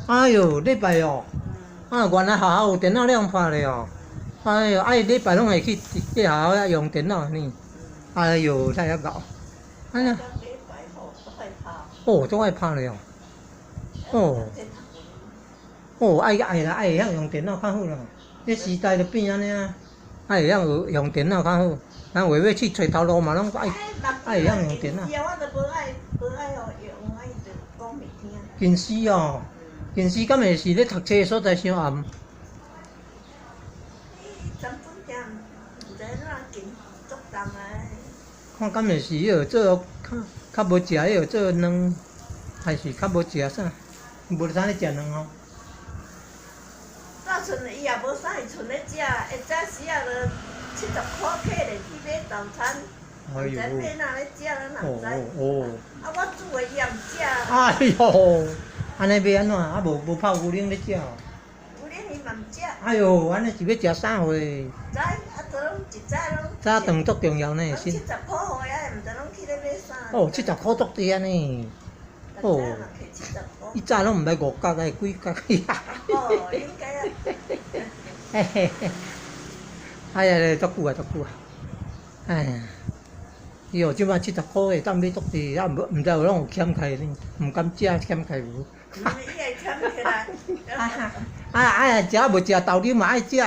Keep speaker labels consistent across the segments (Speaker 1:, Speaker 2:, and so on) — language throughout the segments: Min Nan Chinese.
Speaker 1: 哎喲，禮拜哦，啊，原來學校有電腦你予拍咧哦。哎喲，啊，伊禮拜攏會去去學校遐用電腦呢。哎喲，太遐𠢕。按呢。哦，足愛拍咧哦。哦。哦，愛愛啦，愛會曉用電腦較好啦。這時代就變按呢啊，愛會曉學用電腦較好。咱話欲去揣頭路嘛，攏愛愛會曉用電腦。近視哦，近視敢會是咧讀冊的所在傷暗？看敢會是彼個做較較無食彼個做卵，還是較無食啥？無啥咧食卵吼。
Speaker 2: 早賰伊也無啥會賰咧食，下早時仔就70箍客咧去買早餐，毋知買哪咧食，咱也毋知。啊，我煮的伊也毋食。
Speaker 1: 哎喲，按呢欲按怎？啊，無無泡牛奶咧食哦。
Speaker 2: 牛奶伊嘛毋食。
Speaker 1: 哎喲，按呢是欲食啥貨？
Speaker 2: 知，啊，都攏一早攏。
Speaker 1: 早頓足重要呢，
Speaker 2: 七十箍予伊，毋知攏去咧買啥。
Speaker 1: 哦，七十箍足濟按呢。哦。伊早攏毋捌五角，愛幾角。
Speaker 2: 哦，應該啊。
Speaker 1: 嘿嘿嘿。哎呀，足久啊，足久啊。哎呀，伊哦，這擺七十箍會當買足濟，啊，無毋知有攏有欠開呢，毋敢食欠開無。
Speaker 2: 伊會欠起來。
Speaker 1: 啊啊！食無食豆奶嘛愛食。
Speaker 2: 對啊，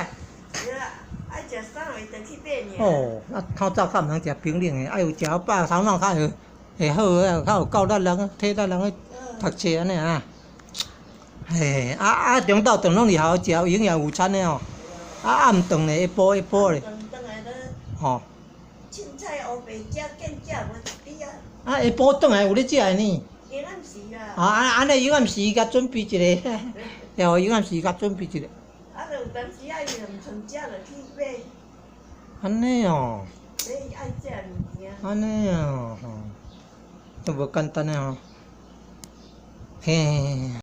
Speaker 2: 愛食啥物就去買爾。
Speaker 1: 哦，啊，透早較毋通食冰冷的，愛有食飽，頭腦較會會好啊，較有夠力人體力人去讀冊按呢啊。嘿，啊啊！中晝頓攏佇學校食營養午餐的哦。啊，暗頓咧，下晡下晡咧。吼。
Speaker 2: 凊彩烏白食，見食無一滴啊。
Speaker 1: 啊，下晡轉來有咧食的呢。
Speaker 2: 營養時啊。
Speaker 1: 啊，按按呢營養時共準備一下，對，營養時共準備一下。
Speaker 2: 啊，就有當時仔伊就毋賰食，就去買。
Speaker 1: 按呢哦。
Speaker 2: 買伊愛食的物件。
Speaker 1: 按呢哦，吼，都無簡單的吼。嘿。